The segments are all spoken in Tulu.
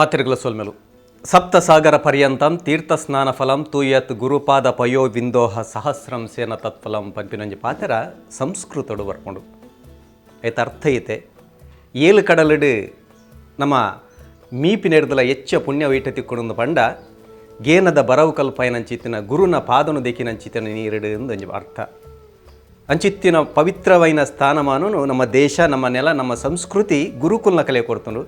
ಮಾತೆರ್ಗಲ ಸೊಲ್ಮೆಲು. ಸಪ್ತಸಾಗರ ಪರ್ಯಂತಂ ತೀರ್ಥಸ್ನಾನ ಫಲಂ ತೂಯತ್ ಗುರುಪಾದ ಪಯೋ ವಿಂದೋಹ ಸಹಸ್ರಂ ಸೇನ ತತ್ಫಲಂ ಪನ್ಪಿನೊಂಜಿ ಪಾತೆರ ಸಂಸ್ಕೃತೊಡು ಬರ್ಪುಂಡು. ಐತ ಅರ್ಥ ಐತೆ, ಏಳು ಕಡಲುಡು ನಮ್ಮ ಮೀಪಿನೆಡ್ದಲ ಎಚ್ಚ ಪುಣ್ಯ ವೈಟ ತಿಕ್ಕೊಡೊಂದು ಪಂಡ ಗೇನದ ಬರವು ಕಲ್ಪಾಯನಂಚಿತ್ತಿನ ಗುರುನ ಪಾದನು ದೆಕ್ಕಿನಂಚಿತ್ತಿನ ನೀರುಡು ಒಂಜಿ ಅರ್ಥ. ಅಂಚಿತ್ತಿನ ಪವಿತ್ರವೈನ ಸ್ಥಾನಮಾನನು ನಮ್ಮ ದೇಶ, ನಮ್ಮ ನೆಲ, ನಮ್ಮ ಸಂಸ್ಕೃತಿ ಗುರುಕುಲ್ನ ಕಲೆ ಕೊಡ್ತುಂಡು.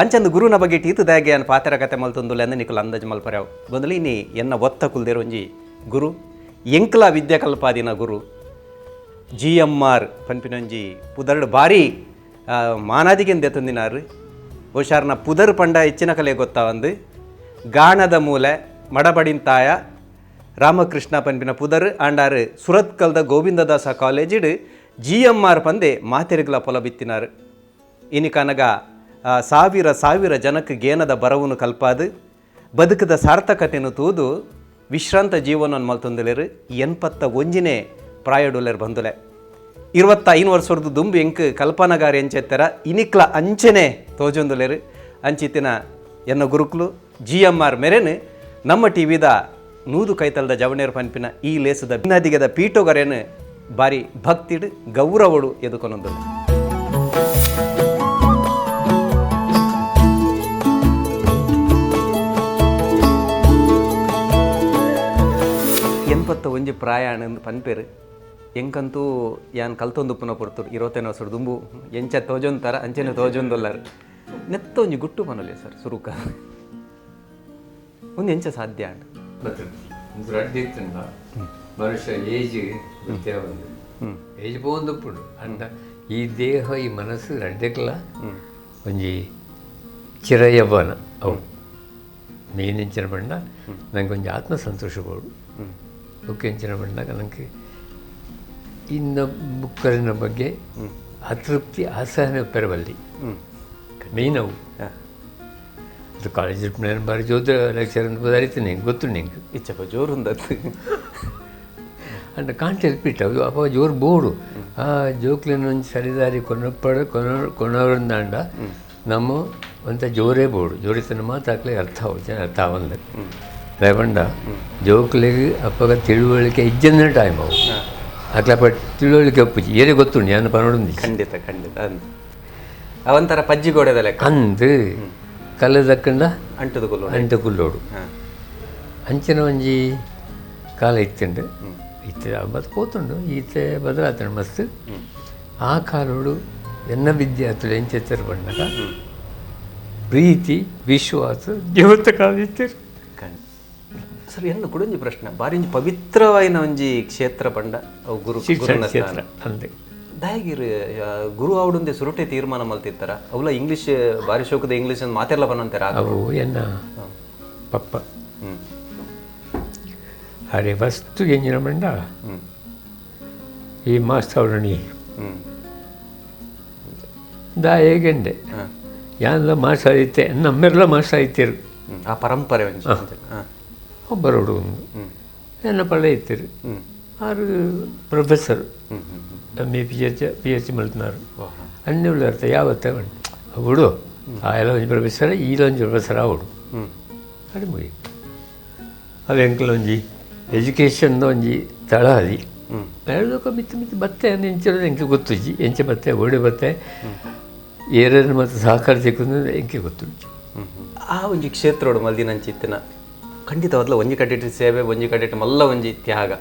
ಅಂಚಂದು ಗುರುನ ಬಗ್ಗೆ ಟೀತು ದಾಗೆ ಅನ್ ಪಾತೆರ ಕತೆ ಮಲ್ತೊಂದುಲ್ಲ ಅಂದ್ ನಿಕುಲು ಅಂದಾಜು ಮಲ್ಪರ್ಯಾವು. ಬದಲು ಇನಿ ಎನ್ನ ಒತ್ತ ಕುಲ್ದೇರು ಒಂಜಿ ಗುರು, ಎಂಕ್ಲ ವಿದ್ಯೆ ಕಲ್ಪಾದಿನ ಗುರು ಜಿ ಎಮ್ ಆರ್ ಪನ್ಪಿನೊಂಜಿ ಪುದರ್ಡ್ ಬಾರಿ ಮಾನಾದಿಗೆಂದು ದೆತೊಂದಿನಾರು. ಹುಷಾರ್ನ ಪುದರ್ ಪಂಡ ಹೆಚ್ಚಿನ ಕಲೆ ಗೊತ್ತಾವಂದು. ಗಾಣದ ಮೂಲೆ ಮಡಬಡಿಂತಾಯ ರಾಮಕೃಷ್ಣ ಪನ್ಪಿನ ಪುದರ್ ಆಂಡಾರು ಸುರತ್ಕಲ್ದ ಗೋವಿಂದದಾಸ ಕಾಲೇಜಿಡ್ ಜಿ ಎಮ್ ಆರ್ ಪಂದೆ ಮಾತೆರ್ಗ್ಲ ಪೊಲ ಬಿತ್ತಿನಾರು. ಇನಿ ಕನಗ ಸಾವಿರ ಸಾವಿರ ಜನಕ್ಕೆ ಗೇನದ ಬರವನ್ನು ಕಲ್ಪಾದು ಬದುಕದ ಸಾರ್ಥಕತೆಯನ್ನು ತೂದು ವಿಶ್ರಾಂತ ಜೀವನ ಮಲ್ತೊಂದುಲೇರು. 81ನೇ ಪ್ರಾಯಡುಲೇರು ಬಂದುಲೆ. 25 ವರ್ಷದ ದುಂಬು ಎಂಕ್ ಕಲ್ಪನಗಾರ ಎಂಚೆತ್ತರ ಇನಿಕ್ಲ ಅಂಚೆನೆ ತೋಜೊಂದುಲೇರು. ಅಂಚಿತ್ತಿನ ಎನ್ನ ಗುರುಕ್ಲು ಜಿ ಎಮ್ ಆರ್ ಮೆರೆನ್ ನಮ್ಮ ಟಿ ವಿದ ನೂದು ಕೈತಲ್ದ ಜವಣೇರು ಪನ್ಪಿನ ಈ ಲೇಸದ ಭಿನ್ನದಿಗದ ಪೀಠೋಗರೇನು ಬಾರಿ ಭಕ್ತಿಡು ಗೌರವಡು ಎದುಕೊನೊಂದು. 81 ಪ್ರಾಯಾಣ ಪನ್ಪೇರು. ಎಂಕಂತೂ ಯಾನ್ ಕಲ್ತೊಂದು ಪುನ ಪೊರ್ತುಡು 25 ವರ್ಷ ದುಂಬು ಎಂಚ ತೋಜೊಂತಾರ ಅಂಚೆನೆ ತೋಜೊಂದುಲ್ಲಾರು. ನೆತ್ತ ಒಂಜಿ ಗುಟ್ಟು ಪನೊಲಿ ಸರ್ ಸುರುಕ ಒಂದು ಎಂಚ ಸಾಧ್ಯ ಅಂಡ್ ರಡ್ಡ್ ಇತ್ತುಂಡ ಮನುಷ್ಯ ಏಜ್ ಗೊತ್ತೇ ಒಂದು ಏಜ್ ಪೋವೊಂದುಪ್ಪುಂಡು. ಅಂಡ ಈ ದೇಹ ಈ ಮನಸ್ಸು ರಡ್ಡೆಕ್ಲ ಒಂಜಿ ಚಿರಯವ್ವನ ಅವು. ಮೇನ್ ಎಂಚಿನ ಪಂಡ ನಂಗೆ ಒಂಜಿ ಆತ್ಮ ಸಂತೋಷ ಬೋಡು. ಬೊಕ್ಕ ಎಂಚಿನ ಪಂಡಾಗ ನಂಗೆ ಇನ್ನ ಬುಕ್ಕರಿನ ಬಗ್ಗೆ ಅತೃಪ್ತಿ ಅಸಹನೆ ಪೆರವಲ್ಲಿ ಮೇನ್ ಅವು. ಅದು ಕಾಲೇಜ್ ನಾನು ಬಾರಿ ಜೋದ್ರ ಲೆಕ್ಚರ್ ಅಂತ ಬದಾರಿತೀನಿ ಗೊತ್ತು ನಿಂಗೆ. ಇಚ್ಚಪ್ಪ ಜೋರುಂದದ್ದು. ಅಂಡ ಕಾಂಟ್ ಹೆಲ್ಪ್ it ಅವು ಅಪ್ಪ ಜೋರು ಬೋಡು. ಆ ಜೋಕ್ಲಿನ ಒಂಜಿ ಸರಿದಾರಿ ಕೊನಪ್ಪಡ ಕೊನ ಕೊನವರಿಂದಾಂಡ ನಮ್ಮ ಒಂತ ಜೋರೇ ಬೋಡು. ಜೋರಿತನ ಮಾತಾಕ್ಲೆ ಅರ್ಥ ಆವು ಅರ್ಥ ಆವಂದ ದಯಪಂಡ ಜೋಕ್ಲಿಗೆ ಅಪ್ಪಗ ತಿಳುವಳಿಕೆ ಇಜ್ಜಂದ್ರೆ ಟೈಮ್ ಅವು ಅಕ್ಲಪ್ಪ ತಿಳುವಳಿಕೆ ಒಪ್ಪುಜಿ ಏನೇ ಗೊತ್ತುಂಡು ಯಾನ್ ಪನೊಡುಂದಿ. ಖಂಡಿತ ಖಂಡಿತ ಅಂದ್ ಅವಂತರ ಪಜ್ಜಿ ಗೋಡೆದ ಲೆಕ್ಕ ಅಂದ್ ಕಲ್ಲು ದಕ್ಕಂಡ ಅಂಟದ ಕುಲ್ಲೋಡು ಅಂಟ ಕುಲ್ಲೋಡು. ಅಂಚಿನ ಒಂಜಿ ಕಾಲ ಇತ್ತುಂಡು. ಇತ್ತೆ ಬತ್ ಪೋತುಂಡು ಈತೆ ಬದಲಾತುಂಡು ಮಸ್ತ್. ಆ ಕಾಲೋಡು ಎನ್ನ ವಿದ್ಯಾರ್ಥಿಗಳು ಎಂಚೆತ್ತರು ಪಂಡಗ ಪ್ರೀತಿ ವಿಶ್ವಾಸ ದೇವತ ಕಾಲ ಇತ್ತೆರ್. ಸರ್ ಎನ್ನ ಕುಡೊಂಜಿ ಪ್ರಶ್ನೆ, ಬಾರಿ ಒಂಜಿ ಪವಿತ್ರವಾಯಿನ ಒಂಜಿ ಕ್ಷೇತ್ರ ಪಂಡ ಅವು ಗುರು ಗುರುನ ಕ್ಷೇತ್ರ ಅಂದೆ. ದಾಯಗಿರ್ ಗುರು ಆವಡುಂದೆ ಸುರುಟೆ ತೀರ್ಮಾನ ಮಲ್ತಿತ್ತರ ಅವಲ ಇಂಗ್ಲಿಷ್ ಬಾರಿ ಶೋಕದ ಇಂಗ್ಲಿಷ್ ಅಂತ ಮಾತೆಲ್ಲ ಬನ್ನಂತಾರ ಅವು ಎನ್ನ ಪಪ್ಪ ಅರೆ ವಸ್ತು ಎಂಜಿನ ಪಂಡ ಈ ಮಾಸ್ತಾವರಣಿ ದಾಯೆಗೆಂಡೆ ಯಾನ್ಲ ಮಾಸ್ಟಾದಿತ್ತೆ ನಮ್ಮೆರ್ಲ ಮಾಸ್ಟಾದಿತ್ತೇರು. ಆ ಪರಂಪರೆ ಒಂಜಿ ಬರೋಡು ಒಂದು ಎನ್ನ ಪಳ್ಳ ಇತ್ತೀರು ಆರು professor M A P H P H ಮಲ್ತನಾರು ಅన్నీ ಉಳ್ಳಾರ್ತ ಯಾವತ್ತ ಅವಡು ಆ ಎಲ್ಲ ಒಂಜಿ ಪ್ರೊಫೆಸರ್ ಈಲ ಒಂಜಿ ಪ್ರೊಫೆಸರ್ ಆವಡು ಅದು ಮುಗಿ ಅವು ಎಂಕಲ ಒಂಜಿ ಎಜುಕೇಷನ್ ಒಂಜಿ ತಳಹದಿ ಹೇಳೋದಕ್ಕ ಮಿತ್ತು ಮಿತ್ತು ಬತ್ತೆ ಎಂಚಿರೋದು ಎಂಕೆ ಗೊತ್ತುಜ್ಜಿ ಎಂಚೆ ಬತ್ತೆ ಓಡಿ ಬತ್ತೆ ಏರನ್ನು ಮತ್ತು ಸಹಕಾರ ಸಿಕ್ಕುದು ಎಂಕೆ ಗೊತ್ತುಜ್ಜಿ. ಆ ಒಂಜಿ ಕ್ಷೇತ್ರೋಡು ಮಲ್ದಿನಂಚಿತ್ತಿನ ಖಂಡಿತವಾದ್ಲ ಒಂಜಿ ಕಡೆಟ್ ಸೇವೆ ಒಂಜಿ ಕಡೆಟ್ ಮಲ್ಲ ಒಂಜಿ ತ್ಯಾಗ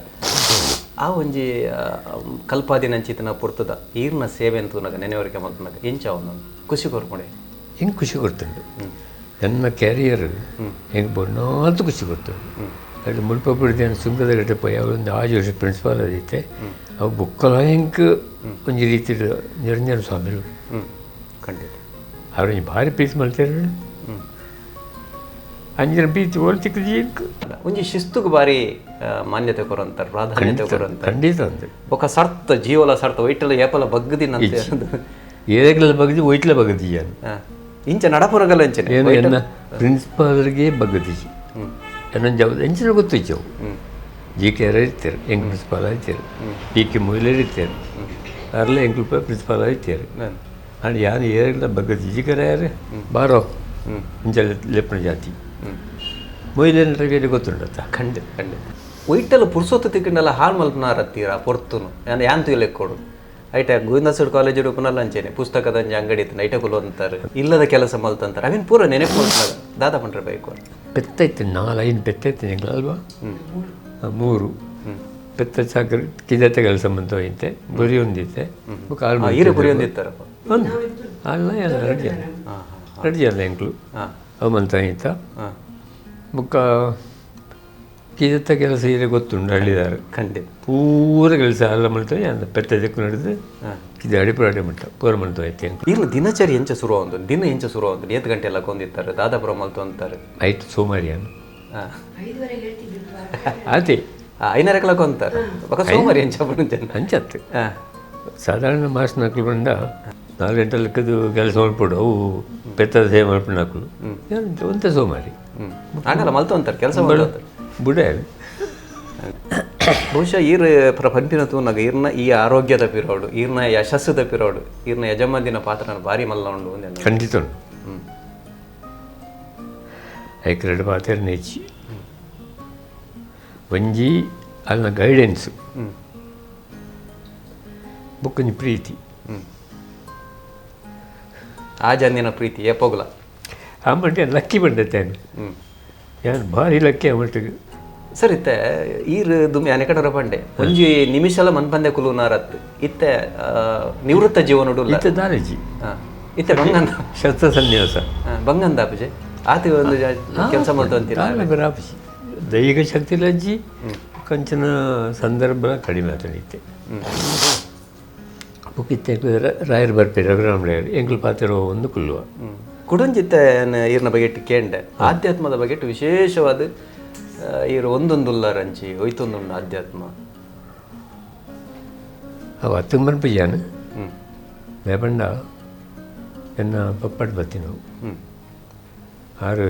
ಆ ಒಂಜಿ ಕಲ್ಪಾದಿನಂಚಿತ್ತಿನ ಪೊರ್ತುದ ಈರ್ನ ಸೇವೆ ಅಂತ ನೆನೆವರಿಕೆ ಮಲ್ತನಾಗ ಎಂಚ ಅವನು ಖುಷಿ ಕೊರ್ಪುಂಡೆ. ಹೆಂಗೆ ಖುಷಿ ಕೊಡ್ತುಂಡು ನನ್ನ ಕ್ಯಾರಿಯರ್ ಹೆಂಗೆ ಬೊಣ್ಣಾತು ಖುಷಿ ಕೊಡ್ತುಂಡು. ಅಲ್ಲಿ ಮುಲ್ಪ ಬಿಡ್ದೇನು ಸುಂಕದ ಗಟ್ಟೆ ಪೋಯಿ ಅವಳೊಂದು ಆಜು ವರ್ಷ ಪ್ರಿನ್ಸಿಪಾಲ್ ಅದೈತೆ ಅವು ಬುಕ್ಕಲ ಹೆಂಗೆ ಒಂಜಿ ರೀತಿ ನಿರಂಜನ ಸ್ವಾಮಿಗಳು ಖಂಡಿತ ಅವ್ರು ಭಾರಿ ಪ್ರೀತಿ ಮಲ್ತೇರು ಅಂಜಿನ ಪ್ರೀತಿ ಓಲ್ ತಿಕ್ಕದು ಒಂಜಿ ಶಿಸ್ತುಗ್ ಬಾರಿ ಮಾನ್ಯತೆ ಕೊರಂತಾರೆ ಪ್ರಾಧಾನ್ಯತೆ ಕೊರಂತಾರೆ ಖಂಡಿತ ಅಂದ್ರೆ ಬೊಕ ಸರ್ತ ಜೀವಲ ಸರ್ತ ಒಯ್ಟಲ ಏಪಲ ಬಗ್ಗದಿನಂತೆ ಏರೆಗ್ಲ ಬಗ್ದಿ ಒಯ್ಟ್ಲ ಬಗ್ದಿ ಇಂಚ ನಡಪುರಗಲ ಅಂಚನೆ ಏನು ಎನ್ನ ಪ್ರಿನ್ಸಿಪಾಲ್ಗೆ ಬಗ್ಗದಿಜಿ ಎನ್ನ ಜವಾಬ್ದಾರಿ ಎಂಚಿನ ಗೊತ್ತಿಜ್ಜವು. ಜಿ ಕೆ ಆರ್ ಇರ್ತಾರೆ ಎಂಕ್ ಪ್ರಿನ್ಸಿಪಾಲ್ ಆಯ್ತಾರೆ ಪಿ ಕೆ ಮೊಯ್ಲರ್ ಇರ್ತಾರೆ ಅರ್ಲ ಎಂಕ್ಲು ಪ್ರಿನ್ಸಿಪಾಲ್ ಆಯ್ತಾರೆ ಅಂಡ್ ಯಾನು ಏರೆಗ್ಲ ಬಗ್ಗದಿಜಿ ಕರೆ ಯಾರು ಬಾರೋ ಇಂಚ ಲೆಪ್ಪನ ಜಾತಿ ಮೊಯ್ಲೇನ ಬೇರೆ ಗೊತ್ತುಂಡತ್ತ. ಖಂಡಿತ ಖಂಡಿತ. ಒಯ್ಟೆಲ್ಲ ಪುರ್ಸೊತ್ತು ತಿಕ್ಕಂಡಲ್ಲ ಹಾಳು ಮಲ್ಪನಾರತ್ತೀರ ಪೊರ್ತುನು ಯಾನ್ ಯಾಂತು ಲೆಕ್ಕೊಡು ಐಟ ಗೋವಿಂದ ಕಾಲೇಜ್ ಉಪ್ಪುನಲ್ಲ ಅಂಚೆನೆ ಪುಸ್ತಕದ ಅಂಚೆ ಅಂಗಡಿ ಇತ್ತು ಐಟ ಕುಲು ಅಂತಾರೆ ಇಲ್ಲದ ಕೆಲಸ ಮಲ್ತಂತಾರೆ ಅವಿನ ಪೂರ ನೆನಪು ಮಲ್ಪನಾಗ ದಾದಾ ಪಂಡ್ರೆ ಬೇಕು. ಪೆತ್ತ ಇತ್ತು 4 5 ಪೆತ್ತ ಇತ್ತು ಎಂಕ್ಲ ಅಲ್ವಾ? 3 ಪೆತ್ತ ಚಾಕರಿ ಕಿದತೆ ಕೆಲಸ ಮಂತ ಹೋಯ್ತೆ ಬುರಿ ಒಂದಿತ್ತೆ ಕಾಲು ಈರೆ ಬುರಿ ಒಂದಿತ್ತಾರಪ್ಪ ಒಂದು ಅಲ್ಲ ಎಲ್ಲ ರೆಡಿ ರೆಡಿ ಅಲ್ಲ ಎಂಕ್ಲು ಅವು ಮಂತ ಆಯ್ತಾ ಬೊಕ್ಕ ಕಿದತ್ತ ಕೆಲಸ ಈರೆ ಗೊತ್ತುಂಡು ಹಳ್ಳಿದಾರು. ಖಂಡಿತ. ಪೂರ ಕೆಲಸ ಅಲ್ಲ ಮಾಡ್ತೇವೆ ಅಂದ ಪೆತ್ತ ದಿಕ್ಕು ನಡೆದು ಕಿದೆ ಅಡಿಪುರ ಅಡಿ ಮಟ್ಟ ಪೂರ ಮಂತ ಹೋಯ್ತೆ ಎಂಕ್ಲು. ಈರ್ನ ದಿನಚರಿ ಎಂಚ ಶುರು ಒಂದು ದಿನ ಎಂಚ ಶುರು ಒಂದು ಏತ್ ಗಂಟೆ ಎಲ್ಲ ಕೊಂದಿತ್ತಾರೆ ದಾದಾಪುರ ಮಲ್ತು ಅಂತಾರೆ? ಆಯ್ತು ಸೋಮಾರಿಯಾನು ಆತಿ ಐನರಕ್ಲ ಕೊಂತಾರೆ ಬೊಕ ಸೋಮಾರಿ ಎಂಚ ಪುಂಚನ ಅಂಚತ್ತು. ಸಾಧಾರಣ ಮಾಸ್ ನಕ್ಲು ಬಂದ 4 ಗಂಟೆ ಲೆಕ್ಕದು ಕೆಲಸ ಮಾಡ್ಬಿಡು ಅವು ಪೆತ್ತದ ಸೇವೆ ಮಾಡ್ಬಿಡು ನಕ್ಲು ಒಂತೆ ಸೋಮಾರಿ ಆಂಡಲ ಮಲ್ತು ಅಂತಾರೆ ಕೆಲಸ ಮಾಡ್ತಾರೆ ಬುಡ. ಬಹುಶಃ ಈರ್ ಪಂಪಿನ ತೂನಾಗ ಈರ್ನ ಈ ಆರೋಗ್ಯದ ಪಿರೋಡು ಈರ್ನ ಯಶಸ್ಸದ ಪಿರೋಡು ಈರ್ನ ಯಜಮಾನಿನ ಪಾತ್ರ ಭಾರಿ ಮಲ್ಲ ಉಂಡು ಒಂದೆಲ್ಲ. ಖಂಡಿತ ಉಂಡು. ಐಕ್ ಎರಡು ಪಾತ್ರ ನೆಚ್ಚಿ ಒಂಜಿ ಅಲ್ಲಿನ ಗೈಡೆನ್ಸು ಬೊಕ್ಕೊಂಜಿ ಪ್ರೀತಿ. ಆ ಜಂದಿನ ಪ್ರೀತಿ ಏಪೋಗ್ಲ ಆ ಮಂಟೆ ಲಕ್ಕಿ ಬಂಡತ್ತೇನು ಯಾನು ಭಾರಿ ಲಕ್ಕಿ ಆ ಮಟ್ಟಿಗೆ. ಸರ್ ಇತ್ತೆ ಈರ್ ದುಮ್ಮಿ ಅನೆಕಡರ ಪಂಡೆ ಒಂಜಿ ನಿಮಿಷಲ ಮನ್ಪಂದೆ ಕುಲುನಾರತ್ ಇತ್ತೆ ನಿವೃತ್ತ ಜೀವನಡು ಇತ್ತೆ ದಾಲೇಜಿ ಇತ್ತೆ ಬಂಗಂದ ಶಸ್ತ್ರ ಸನ್ಯಾಸ ಬಂಗಂದ ಆಪುಜೆ ಆತಿ ಒಂದು ಕೆಲಸ ಮಾಡ್ತು ಅಂತೀರ ಆಪುಜಿ ದೈಹಿಕ ಶಕ್ತಿ ಲಜ್ಜಿ ಕಂಚನ ಸಂದರ್ಭ ಕಡಿಮೆ ಆತನ ಇತ್ತೆ ಬೊಕ್ಕಿತ್ತೆ ರಾಯರ್ ಬರ್ಪೇರು ರಘುರಾಮ್ ರಾಯರ್ ಎಂಕ್ಲು ಪಾತೆರೋ ಒಂದು ಕುಲ್ಲುವ ಕುಡಂಜಿತ್ತೆ ಈರ್ನ ಬಗೆಟ್ ಕೇಂಡೆ ಆಧ್ಯಾತ್ಮದ ಬಗೆಟ್ ವಿಶೇಷವಾದ ಈರು ಒಂದೊಂದುಲ್ಲಾರಂಚಿ ಒಯ್ತೊಂದುಂಡು ಆಧ್ಯಾತ್ಮ ಅವು ಹತ್ತೊಂಬತ್ತು ಪೂಜಾನ ಲೇಪಂಡ ಎನ್ನ ಪಪ್ಪಡ್ ಬತ್ತಿ ನಾವು ಆರು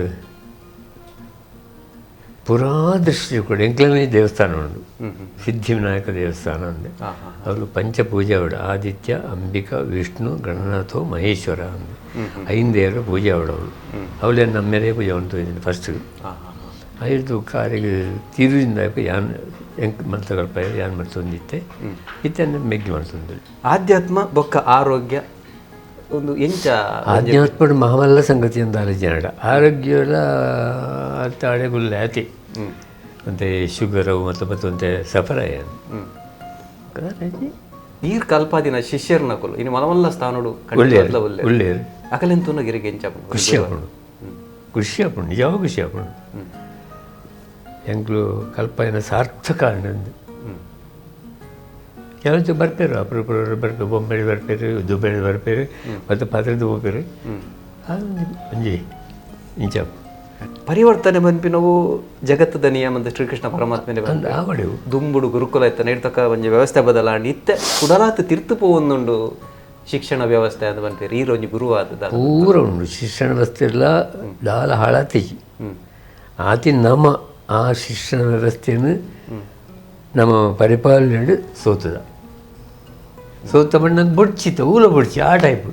ಪುರಾ ದೃಷ್ಟಿ ಕೂಡ ಎಂಕ್ಲನೇ ದೇವಸ್ಥಾನ ಉಂಟು ಸಿದ್ಧಿವಿನಾಯಕ ದೇವಸ್ಥಾನ ಅಂದೆ ಅವರು ಪಂಚಪೂಜೆ ಅವಡು ಆದಿತ್ಯ ಅಂಬಿಕಾ ವಿಷ್ಣು ಗಣನಾಥೋ ಮಹೇಶ್ವರ ಅಂದೆ ಐಂದೇವರು ಪೂಜೆ ಅವಡವಳು ಅವಳೇ ನಮ್ಮೆರೇ ಪೂಜೆ ಉಂಟು ಫಸ್ಟ್ ಐದು ಕಾರಿಗೆ ತಿರುವಿಂದ ಯಾನ್ ಎಂಕ್ ಮಂತ್ರಗಳ ಯಾನ್ ಮಾಡ್ತೊಂದಿತ್ತೆ ಇತ್ತೆ ಮೆಗ್ಗಿ ಮಾಡ್ತೊಂದು. ಆಧ್ಯಾತ್ಮ ಬೊಕ್ಕ ಆರೋಗ್ಯ ಒಂದು ಎಂಚ ಆಧ್ಯಾತ್ಮ ಮಹಾಮಲ್ಲ ಸಂಗತಿ ಅಂತ ಆಲೋಚನೆ ಆರೋಗ್ಯ ತಾಳೆ ಗುಲ್ಲೆ ಆತಿ ಮತ್ತೆ ಶುಗರು ಮತ್ತು ಮತ್ತೊಂತೆ ಸಫರ ನೀರು ಕಲ್ಪಾದಿನ ಶಿಷ್ಯರ್ನ ಕುಲು ಇನ್ನು ಮಲಮಲ್ಲ ಸ್ಥಾನಡು ಒಳ್ಳೆ ಅಕಲೆಂತೂ ಗಿರಿಗೆ ಎಂಚ ಖುಷಿ ಆಪುಂಡು ಖುಷಿ ಆಪುಂಡು ನಿಜವಾಗ ಖುಷಿ ಆಪುಂಡು ಎಂಕ್ಲು ಕಲ್ಪನ ಸಾರ್ಥಕ ಅಂದು ಕೆಲವು ಬರ್ಪೇರು ಅಪರೂಪ ಬರ್ಪೇರು ಬೊಂಬೆ ಬರ್ಪೇರು ದುಬೈ ಬರ್ಪೇರು ಮತ್ತು ಪಾತ್ರೆದು ಹೋಗ್ಪೇರು ಒಂಜಿ ಇಂಚ ಪರಿವರ್ತನೆ ಬನ್ಪಿನವು ಜಗತ್ತದ ನಿಯಮ ಅಂತ ಶ್ರೀಕೃಷ್ಣ ಪರಮಾತ್ಮನೆ ಆವಡೆವು ದುಂಬುಡು ಗುರುಕುಲ ಇತ್ತ ನೀಡ್ತಕ್ಕ ಒಂಜಿ ವ್ಯವಸ್ಥೆ ಬದಲಾಂಡ್ ಇತ್ತೆ ಕುಡಲಾತ್ ತಿರ್ತು ಪೋವೊಂದುಂಡು ಶಿಕ್ಷಣ ವ್ಯವಸ್ಥೆ ಅಂತ ಬನ್ಪೇರು ಈ ಒಂಜಿ ಗುರು ಆದ ಪೂರ ಉಂಡು ಶಿಕ್ಷಣ ವ್ಯವಸ್ಥೆ ಎಲ್ಲ ದಾಲ ಹಾಳಾತಿಜಿ ಆತಿ ನಮ್ಮ ಆ ಶಿಕ್ಷಣ ವ್ಯವಸ್ಥೆಯನ್ನು ನಮ್ಮ ಪರಿಪಾಲನೆ ಸೋತದ ಸೋತ ಬಣ್ಣ ಬೊಡ್ಚಿತ್ತು ಊಲ ಬೊಡ್ಚಿ ಆ ಟೈಪ್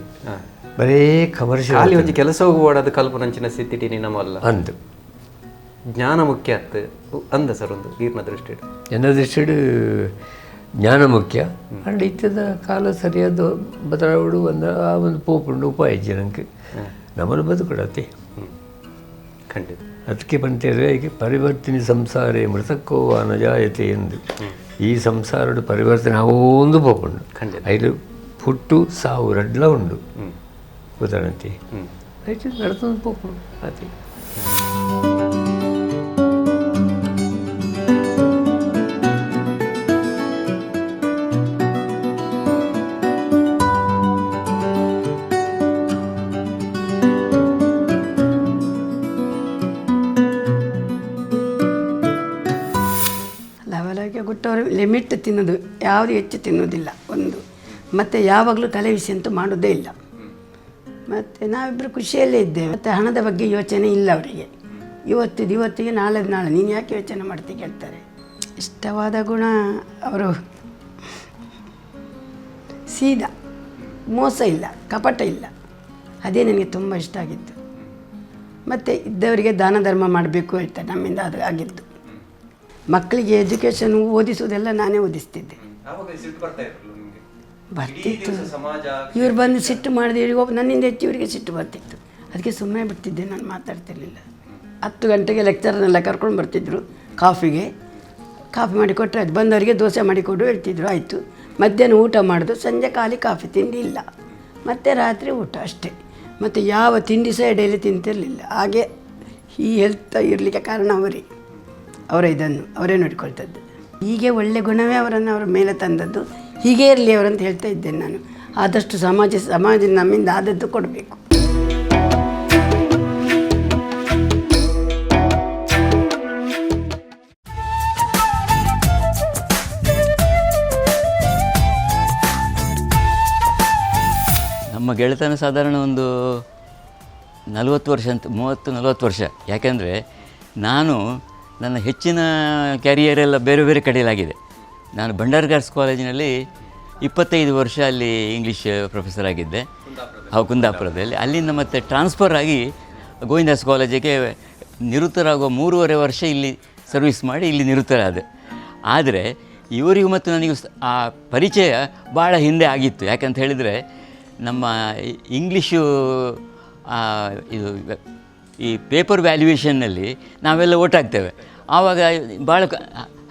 ಬರೇ ಕಮರ್ಷಿಯಲ್ ಖಾಲಿ ಒಂಜಿ ಕೆಲಸ ಹೋಗುವಾಡದ ಕಲ್ಪನಂಚಿನ ಸ್ಥಿತಿ ನಮ್ಮಲ್ಲ ಅಂದು ಜ್ಞಾನ ಮುಖ್ಯ ಅತ್ತು ಅಂದ ಸರ್ ಒಂದು ಈರ್ನ ದೃಷ್ಟಿ ಎನ್ನ ದೃಷ್ಟಿಡು ಜ್ಞಾನ ಮುಖ್ಯ ಅಂಡ್ ಇತ್ತದ ಕಾಲ ಸರಿಯಾದ ಬದಲಾವಣೆ ಒಂದು ಆ ಒಂದು ಪೋಪುಂಡು ಉಪಾಯ ಜನಕ್ಕೆ ನಮ್ಮನ್ನು ಬದುಕಡತಿ ಖಂಡಿತ. ಅದಕ್ಕೆ ಬಂತೇವೆ ಈಗ ಪರಿವರ್ತನೆ ಸಂಸಾರೇ ಮೃತಕೋವ ನಜಾಯತೆ ಎಂದು ಈ ಸಂಸಾರದ ಪರಿವರ್ತನೆ ಒಂದು ಪೋಪುಂಡು ಐದು ಹುಟ್ಟು ಸಾವು ರಡ್ಲ ಉಂಡು ಉದಾಹರಣೆ ಆಯ್ತು ನಡ್ತೊಂದು ಪೋಪುಂಡು ಆತಿ. ಗುಟ್ಟವರು ಲಿಮಿಟ್ ತಿನ್ನೋದು, ಯಾವುದು ಹೆಚ್ಚು ತಿನ್ನೋದಿಲ್ಲ ಒಂದು. ಮತ್ತು ಯಾವಾಗಲೂ ತಲೆ ಬಿಸಿ ಅಂತೂ ಮಾಡೋದೇ ಇಲ್ಲ. ಮತ್ತು ನಾವಿಬ್ಬರು ಖುಷಿಯಲ್ಲೇ ಇದ್ದೇವೆ. ಮತ್ತು ಹಣದ ಬಗ್ಗೆ ಯೋಚನೆ ಇಲ್ಲ ಅವರಿಗೆ. ಇವತ್ತಿದ್ದು ಇವತ್ತಿಗೆ, ನಾಳೆದು ನಾಳೆ, ನೀನು ಯಾಕೆ ಯೋಚನೆ ಮಾಡ್ತಿ ಕೇಳ್ತಾರೆ. ಇಷ್ಟವಾದ ಗುಣ ಅವರು ಸೀದಾ, ಮೋಸ ಇಲ್ಲ, ಕಪಟ ಇಲ್ಲ, ಅದೇ ನನಗೆ ತುಂಬ ಇಷ್ಟ ಆಗಿತ್ತು. ಮತ್ತು ಇದ್ದವರಿಗೆ ದಾನ ಧರ್ಮ ಮಾಡಬೇಕು ಹೇಳ್ತಾರೆ, ನಮ್ಮಿಂದ ಅದು ಆಗಿದ್ದು. ಮಕ್ಕಳಿಗೆ ಎಜುಕೇಷನ್ ಓದಿಸುವುದೆಲ್ಲ ನಾನೇ ಓದಿಸ್ತಿದ್ದೆ. ಬರ್ತಿತ್ತು. ಇವ್ರು ಬಂದು ಸಿಟ್ಟು ಮಾಡಿದೆ, ಇವರಿಗೆ ಒಬ್ಬ ನನ್ನಿಂದ ಹೆಚ್ಚು ಇವರಿಗೆ ಸಿಟ್ಟು ಬರ್ತಿತ್ತು. ಅದಕ್ಕೆ ಸುಮ್ಮನೆ ಬಿಡ್ತಿದ್ದೆ, ನಾನು ಮಾತಾಡ್ತಿರ್ಲಿಲ್ಲ. 10 ಗಂಟೆಗೆ ಲೆಕ್ಚರ್ನೆಲ್ಲ ಕರ್ಕೊಂಡು ಬರ್ತಿದ್ದರು ಕಾಫಿಗೆ. ಕಾಫಿ ಮಾಡಿ ಕೊಟ್ಟರೆ ಅದು ಬಂದವರಿಗೆ ದೋಸೆ ಮಾಡಿಕೊಡು ಹೇಳ್ತಿದ್ರು. ಆಯಿತು, ಮಧ್ಯಾಹ್ನ ಊಟ ಮಾಡೋದು, ಸಂಜೆ ಖಾಲಿ ಕಾಫಿ ತಿಂಡಿ ಇಲ್ಲ, ಮತ್ತು ರಾತ್ರಿ ಊಟ ಅಷ್ಟೇ. ಮತ್ತು ಯಾವ ತಿಂಡಿ ಸಹ ಡೈಲಿ ತಿಂತಿರಲಿಲ್ಲ. ಹಾಗೆ ಈ ಹೆಲ್ತ್ ಇರಲಿಕ್ಕೆ ಕಾರಣ ಅವರೇ, ಅವರ ಇದನ್ನು ಅವರೇ ನೋಡಿಕೊಳ್ತದ್ದು. ಹೀಗೆ ಒಳ್ಳೆ ಗುಣವೇ ಅವರನ್ನು ಅವರ ಮೇಲೆ ತಂದದ್ದು. ಹೀಗೇ ಇರಲಿ ಅವರಂತ ಹೇಳ್ತಾ ಇದ್ದೇನೆ ನಾನು. ಆದಷ್ಟು ಸಮಾಜ ನಮ್ಮಿಂದ ಆದದ್ದು ಕೊಡಬೇಕು. ನಮ್ಮ ಗೆಳೆತನ ಸಾಧಾರಣ ಒಂದು 40 ವರ್ಷ ಅಂತ, 30-40 ವರ್ಷ. ಯಾಕೆಂದರೆ ನಾನು ನನ್ನ ಹೆಚ್ಚಿನ ಕ್ಯಾರಿಯರೆಲ್ಲ ಬೇರೆ ಬೇರೆ ಕಡೆಯಲ್ಲಾಗಿದೆ. ನಾನು ಭಂಡಾರ್ಕರ್ಸ್ ಕಾಲೇಜಿನಲ್ಲಿ 25 ವರ್ಷ ಅಲ್ಲಿ ಇಂಗ್ಲೀಷ್ ಪ್ರೊಫೆಸರ್ ಆಗಿದ್ದೆ, ಕುಂದಾಪುರದಲ್ಲಿ. ಅಲ್ಲಿಂದ ಮತ್ತೆ ಟ್ರಾನ್ಸ್ಫರ್ ಆಗಿ ಗೋವಿಂದಾಸ್ ಕಾಲೇಜಿಗೆ ನಿವೃತ್ತರಾಗುವ 3.5 ವರ್ಷ ಇಲ್ಲಿ ಸರ್ವಿಸ್ ಮಾಡಿ ಇಲ್ಲಿ ನಿವೃತ್ತರಾದೆ. ಆದರೆ ಇವರಿಗೂ ಮತ್ತು ನನಗೂ ಆ ಪರಿಚಯ ಭಾಳ ಹಿಂದೆ ಆಗಿತ್ತು. ಯಾಕಂತ ಹೇಳಿದರೆ ನಮ್ಮ ಇಂಗ್ಲೀಷು ಇದು ಈ ಪೇಪರ್ ವ್ಯಾಲ್ಯೂಯೇಷನ್ನಲ್ಲಿ ನಾವೆಲ್ಲ ಓಟಾಗ್ತೇವೆ. ಆವಾಗ ಭಾಳ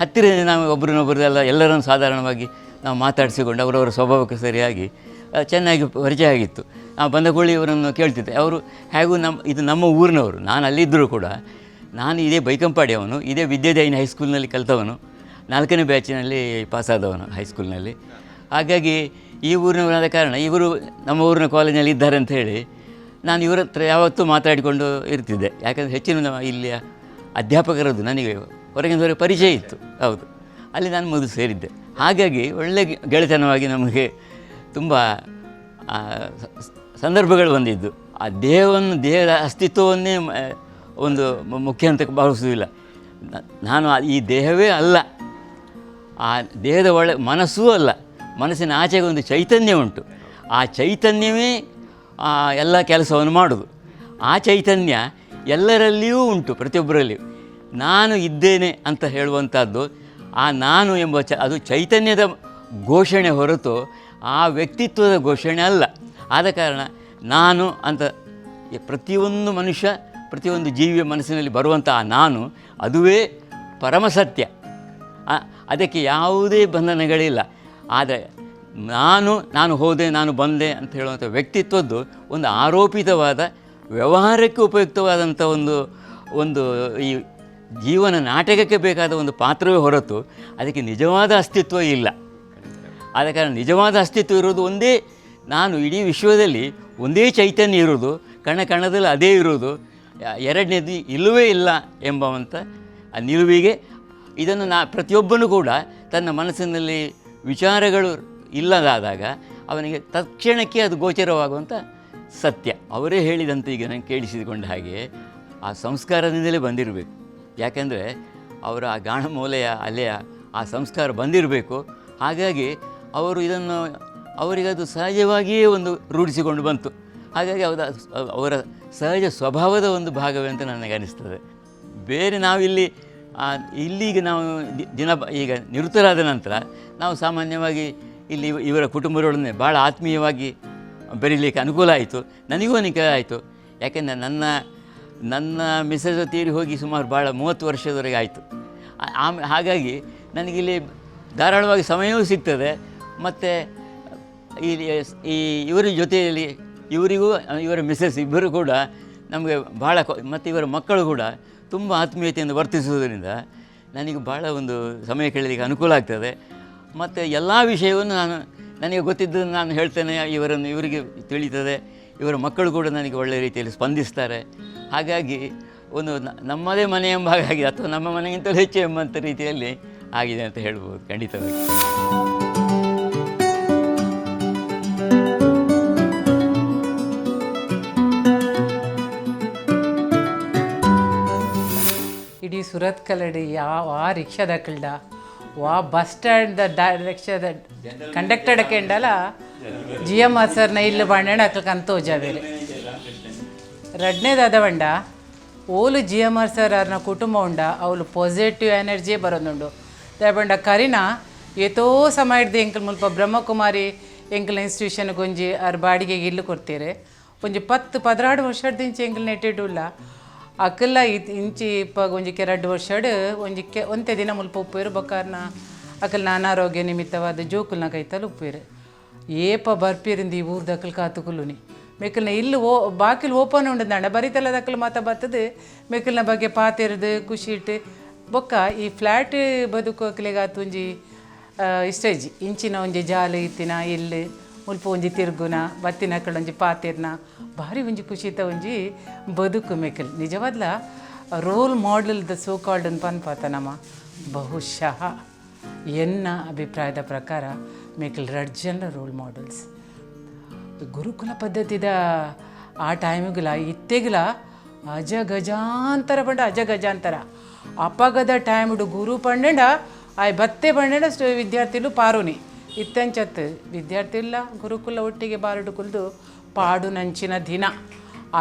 ಹತ್ತಿರದಿಂದ ನಾವು ಒಬ್ರನ್ನೊಬ್ರದೆಲ್ಲ ಎಲ್ಲರನ್ನು ಸಾಧಾರಣವಾಗಿ ನಾವು ಮಾತಾಡಿಸಿಕೊಂಡು ಅವರವರ ಸ್ವಭಾವಕ್ಕೆ ಸರಿಯಾಗಿ ಚೆನ್ನಾಗಿ ಪರಿಚಯ ಆಗಿತ್ತು. ನಾವು ಬಂದ ಕೂಡಲೇ ಇವರನ್ನು ಕೇಳ್ತಿದ್ದೆ. ಅವರು ಹೇಗೂ ಇದು ನಮ್ಮ ಊರಿನವರು, ನಾನು ಅಲ್ಲಿದ್ದರೂ ಕೂಡ ನಾನು ಇದೇ ಬೈಕಂಪಾಡಿಯವನು, ಇದೇ ವಿದ್ಯಾದಾಯಿನಿ ಹೈಸ್ಕೂಲ್ನಲ್ಲಿ ಕಲಿತವನು, 4ನೇ ಬ್ಯಾಚಿನಲ್ಲಿ ಪಾಸಾದವನು ಹೈಸ್ಕೂಲ್ನಲ್ಲಿ. ಹಾಗಾಗಿ ಈ ಊರಿನವರಾದ ಕಾರಣ ಇವರು ನಮ್ಮ ಊರಿನ ಕಾಲೇಜಿನಲ್ಲಿ ಇದ್ದಾರೆ ಅಂತ ಹೇಳಿ ನಾನು ಇವರ ಹತ್ರ ಯಾವತ್ತೂ ಮಾತಾಡಿಕೊಂಡು ಇರ್ತಿದ್ದೆ. ಯಾಕಂದರೆ ಹೆಚ್ಚಿನ ನಮ್ಮ ಇಲ್ಲಿಯ ಅಧ್ಯಾಪಕರದ್ದು ನನಗೆ ಹೊರಗಿನವರೆಗೆ ಪರಿಚಯ ಇತ್ತು. ಹೌದು, ಅಲ್ಲಿ ನಾನು ಮೊದಲು ಸೇರಿದ್ದೆ. ಹಾಗಾಗಿ ಒಳ್ಳೆಯ ಗೆಳೆತನವಾಗಿ ನಮಗೆ ತುಂಬ ಸಂದರ್ಭಗಳು ಬಂದಿದ್ದು. ಆ ದೇಹದ ಅಸ್ತಿತ್ವವನ್ನೇ ಒಂದು ಮುಖ್ಯ ಅಂತ ಭಾವಿಸುವುದಿಲ್ಲ. ನಾನು ಈ ದೇಹವೇ ಅಲ್ಲ, ಆ ದೇಹದ ಒಳ ಮನಸ್ಸೂ ಅಲ್ಲ, ಮನಸ್ಸಿನ ಆಚೆಗೆ ಒಂದು ಚೈತನ್ಯ ಉಂಟು. ಆ ಚೈತನ್ಯವೇ ಎಲ್ಲ ಕೆಲಸವನ್ನು ಮಾಡೋದು. ಆ ಚೈತನ್ಯ ಎಲ್ಲರಲ್ಲಿಯೂ ಉಂಟು, ಪ್ರತಿಯೊಬ್ಬರಲ್ಲಿಯೂ. ನಾನು ಇದ್ದೇನೆ ಅಂತ ಹೇಳುವಂಥದ್ದು ಆ ನಾನು ಎಂಬ ಅದು ಚೈತನ್ಯದ ಘೋಷಣೆ ಹೊರತು ಆ ವ್ಯಕ್ತಿತ್ವದ ಘೋಷಣೆ ಅಲ್ಲ. ಆದ ಕಾರಣ ನಾನು ಅಂತ ಪ್ರತಿಯೊಂದು ಮನುಷ್ಯ, ಪ್ರತಿಯೊಂದು ಜೀವಿಯ ಮನಸ್ಸಿನಲ್ಲಿ ಬರುವಂಥ ಆ ನಾನು, ಅದುವೇ ಪರಮಸತ್ಯ. ಅದಕ್ಕೆ ಯಾವುದೇ ಬಂಧನಗಳಿಲ್ಲ. ಆದರೆ ನಾನು ಹೋದೆ, ನಾನು ಬಂದೆ ಅಂತ ಹೇಳುವಂಥ ವ್ಯಕ್ತಿತ್ವದ್ದು ಒಂದು ಆರೋಪಿತವಾದ ವ್ಯವಹಾರಕ್ಕೆ ಉಪಯುಕ್ತವಾದಂಥ ಒಂದು ಈ ಜೀವನ ನಾಟಕಕ್ಕೆ ಬೇಕಾದ ಒಂದು ಪಾತ್ರವೇ ಹೊರತು ಅದಕ್ಕೆ ನಿಜವಾದ ಅಸ್ತಿತ್ವ ಇಲ್ಲ. ಆದ ಕಾರಣ ನಿಜವಾದ ಅಸ್ತಿತ್ವ ಇರೋದು ಒಂದೇ ನಾನು, ಇಡೀ ವಿಶ್ವದಲ್ಲಿ ಒಂದೇ ಚೈತನ್ಯ ಇರೋದು, ಕಣ ಕಣದಲ್ಲಿ ಅದೇ ಇರೋದು, ಎರಡನೇದು ಇಲ್ಲವೇ ಇಲ್ಲ ಎಂಬವಂಥ ಆ ನಿಲುವಿಗೆ ಇದನ್ನು ಪ್ರತಿಯೊಬ್ಬನೂ ಕೂಡ ತನ್ನ ಮನಸ್ಸಿನಲ್ಲಿ ವಿಚಾರಗಳು ಇಲ್ಲದಾದಾಗ ಅವನಿಗೆ ತಕ್ಷಣಕ್ಕೆ ಅದು ಗೋಚರವಾಗುವಂಥ ಸತ್ಯ. ಅವರೇ ಹೇಳಿದಂತೆ ಈಗ ನಾನು ಕೇಳಿಸಿಕೊಂಡ ಹಾಗೆ ಆ ಸಂಸ್ಕಾರದಿಂದಲೇ ಬಂದಿರಬೇಕು. ಯಾಕೆಂದರೆ ಅವರ ಆ ಗಾಣಮೂಲೆಯ ಅಲೆಯ ಆ ಸಂಸ್ಕಾರ ಬಂದಿರಬೇಕು. ಹಾಗಾಗಿ ಅವರು ಇದನ್ನು ಅವರಿಗದು ಸಹಜವಾಗಿಯೇ ಒಂದು ರೂಢಿಸಿಕೊಂಡು ಬಂತು. ಹಾಗಾಗಿ ಅವರ ಸಹಜ ಸ್ವಭಾವದ ಒಂದು ಭಾಗವೇ ಅಂತ ನನಗೆ ಅನಿಸ್ತದೆ. ಬೇರೆ ನಾವಿಲ್ಲಿ ಇಲ್ಲಿಗೆ ನಾವು ದಿನ ಈಗ ನಿವೃತ್ತರಾದ ನಂತರ ನಾವು ಸಾಮಾನ್ಯವಾಗಿ ಇಲ್ಲಿ ಇವರ ಕುಟುಂಬದೊಡನೆ ಭಾಳ ಆತ್ಮೀಯವಾಗಿ ಬೆರೀಲಿಕ್ಕೆ ಅನುಕೂಲ ಆಯಿತು, ನನಗೂ ಅನುಕೂಲ ಆಯಿತು. ಯಾಕೆಂದರೆ ನನ್ನ ಮಿಸಸ್ ತೀರಿ ಹೋಗಿ ಸುಮಾರು ಭಾಳ 30 ವರ್ಷದವರೆಗೆ ಆಯಿತು. ಹಾಗಾಗಿ ನನಗಿಲ್ಲಿ ಧಾರಾಳವಾಗಿ ಸಮಯವೂ ಸಿಗ್ತದೆ. ಮತ್ತು ಇಲ್ಲಿ ಈ ಇವರ ಜೊತೆಯಲ್ಲಿ ಇವರಿಗೂ ಇವರ ಮಿಸಸ್ ಇಬ್ಬರು ಕೂಡ ನಮಗೆ ಭಾಳ ಮತ್ತು ಇವರ ಮಕ್ಕಳು ಕೂಡ ತುಂಬ ಆತ್ಮೀಯತೆಯಿಂದ ವರ್ತಿಸುವುದರಿಂದ ನನಗೆ ಭಾಳ ಒಂದು ಸಮಯ ಕಳೆಯಲಿಕ್ಕೆ ಅನುಕೂಲ ಆಗ್ತದೆ. ಮತ್ತು ಎಲ್ಲ ವಿಷಯವನ್ನು ನನಗೆ ಗೊತ್ತಿದ್ದನ್ನು ನಾನು ಹೇಳ್ತೇನೆ, ಇವರಿಗೆ ತಿಳಿತದೆ, ಇವರ ಮಕ್ಕಳು ಕೂಡ ನನಗೆ ಒಳ್ಳೆಯ ರೀತಿಯಲ್ಲಿ ಸ್ಪಂದಿಸ್ತಾರೆ. ಹಾಗಾಗಿ ಒಂದು ನಮ್ಮದೇ ಮನೆ ಎಂಬ ಹಾಗಾಗಿ ಅಥವಾ ನಮ್ಮ ಮನೆಗಿಂತಲೂ ಹೆಚ್ಚು ಎಂಬಂಥ ರೀತಿಯಲ್ಲಿ ಆಗಿದೆ ಅಂತ ಹೇಳ್ಬೋದು ಖಂಡಿತವಾಗಿ. ಇಡೀ ಸುರತ್ ಕಲಡಿ ಯಾವ ಆ ರಿಕ್ಷಾದ ವಾ ಬಸ್ ಸ್ಟ್ಯಾಂಡ್ the ರಿಕ್ಷಾದ ಕಂಡಕ್ಟರ್ ಕೆಂಡಲ ಜಿ ಎಮ್ ಆರ್ ಸರ್ನ ಇಲ್ಲಿ ಬಂಡಣ ಅಕ್ಲಕ್ಕೆ ಅಂತ ಹೋಜಾವೇರೆ. ರಡ್ನೇದಾದ ಬಂಡ ಓಲು G M R sir ಅವ್ರನ್ನ ಕುಟುಂಬ ಉಂಡ ಅವಳು ಪಾಸಿಟಿವ್ ಎನರ್ಜಿ ಬರೋದುಂಡು. ದಾಯೆಪಂಡ ಕರಿನ ಏತೋ ಸಮಯ ಹಿಡ್ದು ಎಂಕಲ್ ಮುಲ್ಪ ಬ್ರಹ್ಮಕುಮಾರಿ ಎಂಕಲ್ ಇನ್ಸ್ಟಿಟ್ಯೂಷನ್ ಒಂಜಿ ಆರ್ ಬಾಡಿಗೆಗೆ ಇಲ್ಲು ಕೊಡ್ತೀರಿ. ಒಂಜಿ 10 12 ವರ್ಷದಿಂಚ ಎಂಕಲ್ ನೆಟ್ಟಿಡುಲ್ಲ ಅಕಲ್ಲ ಇಂಚಿ ಇಪ್ಪ ಒಂಜಿ 2 ವರ್ಷಡ್ ಒಂಜಿ ಒಂತೆ ದಿನ ಮುಲ್ಪ ಉಪ್ಪೇರು ಬೊಕ್ಕ ಅಕಲ್ನ ಅನಾರೋಗ್ಯ ನಿಮಿತ್ತವಾದ ಜೋಕುಲ್ನ ಕೈತಲ್ ಉಪ್ಪೇರು. ಏಪ ಬರ್ಪೀರಿಂದ ಈ ಊರ್ದಕಲ್ ಕಾತುಕುಲುನಿ ಮೆಕ್ಕಲ್ನ ಇಲ್ಲು ಓ ಬಾಕಿಲ್ ಓಪನ್ ಉಂಡದಾಂಡ ಬರಿತಲ್ಲ ದಕ್ಕಲು ಮಾತ ಬರ್ತದೆ ಮೆಕ್ಕಲ್ನ ಬಗ್ಗೆ ಪಾತಿರ್ದು ಖುಷಿ ಇಟ್ಟು ಬೊಕ್ಕ ಈ ಫ್ಲ್ಯಾಟ್ ಬದುಕು ಅಕ್ಲೆಗ್ ಆತ್ ಒಂಜಿ ಇಷ್ಟ ಇಜ್ಜಿ ಇಂಚಿನ ಒಂಜಿ ಜಾಲು ಇತ್ತಿನ ಇಲ್ಲು ಮುಲ್ಪ ಒಂಜಿ ತಿರ್ಗುನ ಬತ್ತಿನ ಒಂಜಿ ಪಾತಿರ್ನ ಭಾರಿ ಒಂಜಿ ಖುಷಿತ ಒಂಜಿ ಬದುಕು ಮೆಕ್ಕಲ್ ನಿಜವಾದ್ಲ role model the so called ಅಂತ ಪನ್ಪಾತ ನಮ್ಮ ಬಹುಶಃ ಎನ್ನ ಅಭಿಪ್ರಾಯದ ಪ್ರಕಾರ ಮೇಕಲ್ ರಡ್ ಜನ ರೋಲ್ ಮಾಡೆಲ್ಸ್. ಗುರುಕುಲ ಪದ್ಧತಿದ ಆ ಟೈಮಿಗುಲ ಇತ್ತೆಗುಲ ಅಜ ಗಜಾಂತರ ಪಂಡ ಅಜ ಗಜಾಂತರ ಅಪಗದ ಟೈಮ್ಡು ಗುರು ಪಂಡೆಂಡ ಆಯ್ ಬತ್ತೆ ಪಂಡೆಂಡ ವಿದ್ಯಾರ್ಥಿಲು ಪಾರುನಿ ಇತ್ತಂಚತ್ತು ವಿದ್ಯಾರ್ಥಿ ಇಲ್ಲ ಗುರುಕುಲ ಒಟ್ಟಿಗೆ ಬಾರುಡು ಕುಲ್ದು ಪಾಡು ನಂಚಿನ ದಿನ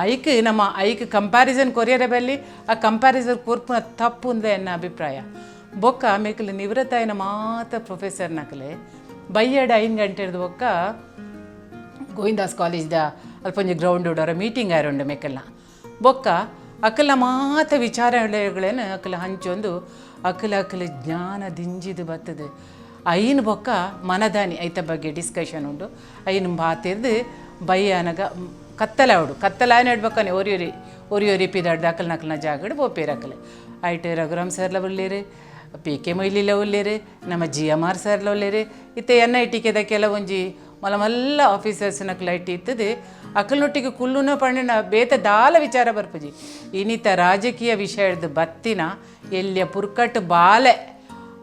ಐಕ್ ನಮ್ಮ ಐಕ್ ಕಂಪ್ಯಾರಿಸನ್ ಕೊರಿಯರ ಬಲ್ಲಿ ಆ ಕಂಪ್ಯಾರಿಸನ್ ಕೊರ್ಪುನ ತಪ್ಪು ಅಂದ ಎನ್ನ ಅಭಿಪ್ರಾಯ. ಬೊಕ್ಕ ಮೇಕಲ್ ನಿವೃತ್ತಾಯನ ಮಾತ ಪ್ರೊಫೆಸರ್ ನಕಲೆ ಬಯ್ಯಡ 5 ಗಂಟೆರ್ದು ಬೊಕ್ಕ ಗೋವಿಂದಾಸ್ ಕಾಲೇಜ್ದ ಅಲ್ಪ ಒಂಜಿ ಗ್ರೌಂಡ್ ಉಡೋರ ಮೀಟಿಂಗ್ ಆರುಂಡು ಮೇಕಲ್ನ ಬೊಕ್ಕ ಅಕಲ ಮಾತ ವಿಚಾರಗಳೇನು ಅಕಲ ಹಂಚೊಂದು ಅಕಲ ಅಕಲ ಜ್ಞಾನ ದಿಂಜಿದು ಬರ್ತದೆ. ಐನ್ ಬೊಕ್ಕ ಮನದಾನಿ ಐತ ಬಗ್ಗೆ ಡಿಸ್ಕಷನ್ ಉಂಡು. ಐನ್ ಬಾತಿರ್ದು ಬಯ್ಯನಗ ಕತ್ತಲೆ ಅವಡು ಕತ್ತಲೆ ಆಯ್ನ ಇಡ್ಬೇಕನೆ ಒರಿಯೊರಿ ಒರಿಯೊರಿ ಪಿದಾಡ್ದು ಅಕಲ್ ನಕಲ್ನ ಜಾಗಡ್ ಬೋಪೇರು ಅಕಲೆ ಐಟ್ ರಘುರಾಮ್ ಸರ್ಲ ಉಳ್ಳೇರು, ಪಿ ಕೆ ಮೊಯ್ಲಿಲ ಉಳ್ಳೇರು, ನಮ್ಮ G M R ಸರ್ಲ ಉಳ್ಳೇರು. ಇತ್ತೆ N I T ಕೆದ ಕೆಲವೊಂಜಿ ಮಲ್ಲ ಮಲ್ಲ ಆಫೀಸರ್ಸ್ ನಕಲ IT ಇತ್ತದು ಅಕಲ್ನೊಟ್ಟಿಗೆ ಕುಲ್ಲುನ ಪಂಡಿನ ಬೇತ ದಾಲ ವಿಚಾರ ಬರ್ಪುಜಿ. ಇನ್ನಿತ ರಾಜಕೀಯ ವಿಷಯದ ಬತ್ತಿನ ಎಲ್ಲಿಯ ಪುರ್ಕಟ್ ಬಾಲೆ